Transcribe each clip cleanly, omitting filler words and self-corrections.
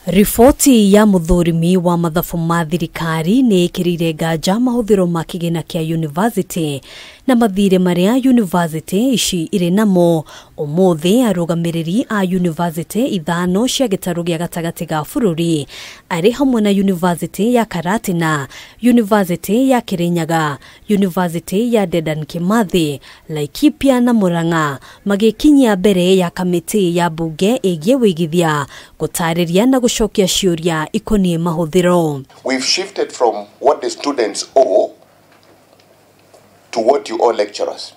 Riboti ya muthurimi wa mathabu ma thirikari ni ikirire nganja mahuthiro ma kigina kia university na mathire maria university ici iri namo. Umuthi arugamiriri a university ithano cia gitaru gia gatagati ga bururi ari hamwe na University ya Karatina, University ya Kirinyaga, University ya Dedan Kimathi, Laikipia na Murang'a magikinyia mbere ya kamiti ya bunge igie wigithia gutariria na gucokia ciuria ikonie mahuthiro. We've shifted from what the students owe to what you owe lecturers.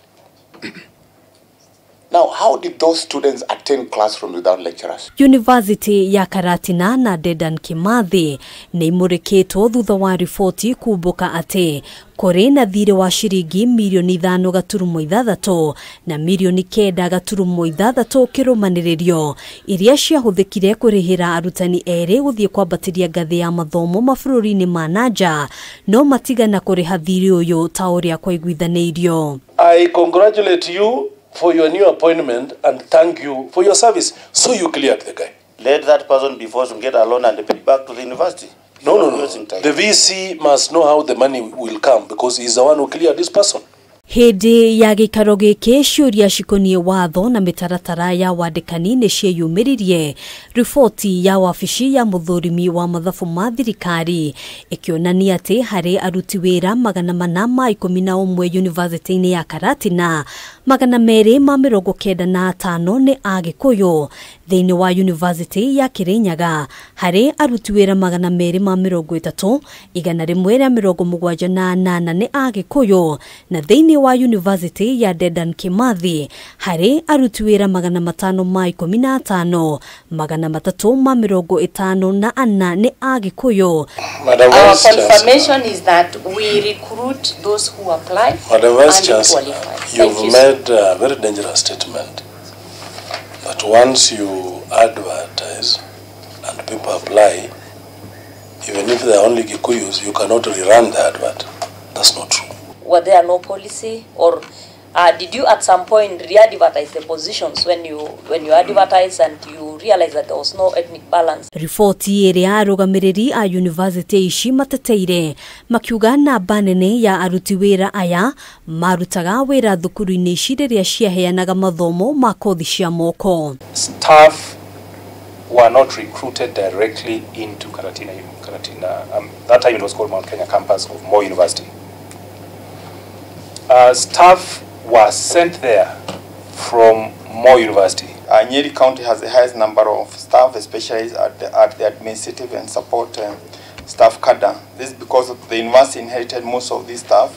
Now, how did those students attend classrooms without lecturers? University ya Karatina na Dedan Kimathi ni imurikitwo thutha wa riboti kumbuka ati kuri na thiri wa ciringi mirioni 5.6 na mirioni 9.6 kirumaniririo iria ciahuthikire kurihira arutani eri guthie kwambatiria ngathi ya mathomo mabũrũri-inĩ ma nanja no matigana kuriha thiri uyu ta uria kwaiguithanĩirio. I congratulate you for your new appointment and thank you for your service. So you cleared the guy. Let that person be forced to get a loan and pay back to the university. No. The VC must know how the money will come because he's the one who cleared this person. Hĩndĩ ya gĩikaro gĩkĩ ciũria cikoniĩ watho na mĩtaratara ya wandĩkani nĩ cieyumĩririe. Riboti ya wabici ya mũthũrimi wa mathabu ma thirikari ĩkĩonania atĩ harĩ aruti wĩra 411 University-inĩ ya Karatina, 295 nĩ Agĩkũyũ. Thĩinĩ wa University ya Kirinyaga harĩ aruti wĩra 230, 178 nĩ Agĩkũyũ, na thĩinĩ wa University ya Dedan Kimathi harĩ aruti wĩra 515, 354 nĩ Agĩkũyũ. Our confirmation is that we recruit those who apply. Madam Vice Chancellor, you've made a very dangerous statement that once you advertise and people apply, even if they are only Kikuyus, you cannot rerun the advert. That's not true. Were there no policy, or did you at some point re-advertise the positions when you advertise and you realize that there was no ethnic balance? Riboti ĩrĩa arũgamĩrĩri a university ici mateteire makiuga namba nene ya aruti wĩra aya marutaga wĩra thukuru-inĩ ici rĩrĩa ciaheanaga mathomo ma kothi cia moko. Staff were not recruited directly into Karatina, that time it was called Mount Kenya campus of Moi University. Staff were sent there from Moi University. Nyeri County has the highest number of staff, especially at the administrative and support staff cadre. This is because the university inherited most of these staff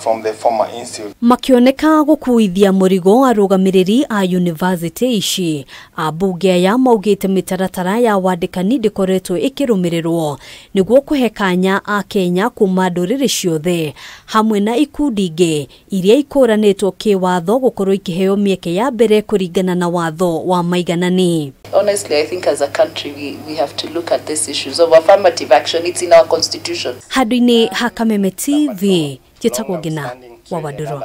from the former institute. Makioneka gukuithia murigo arugamiriri a university ici abunge aya maugite mitaratara ya wandikani ndikoretwo ikirumirirwo niguo kuhe kanya a Kenya kuma nduriri ciothe hamwe na ikundi ingi iria ikuranitwo kiwatho gukorwo ikiheo mieke ya mbere kuringana na watho wa maiganani. Honestly, I think as a country we have to look at these issues of affirmative action. It's in our constitution. Handu-ini ha Kameme TV, njĩtagwo Ngina wa Wandũrũ.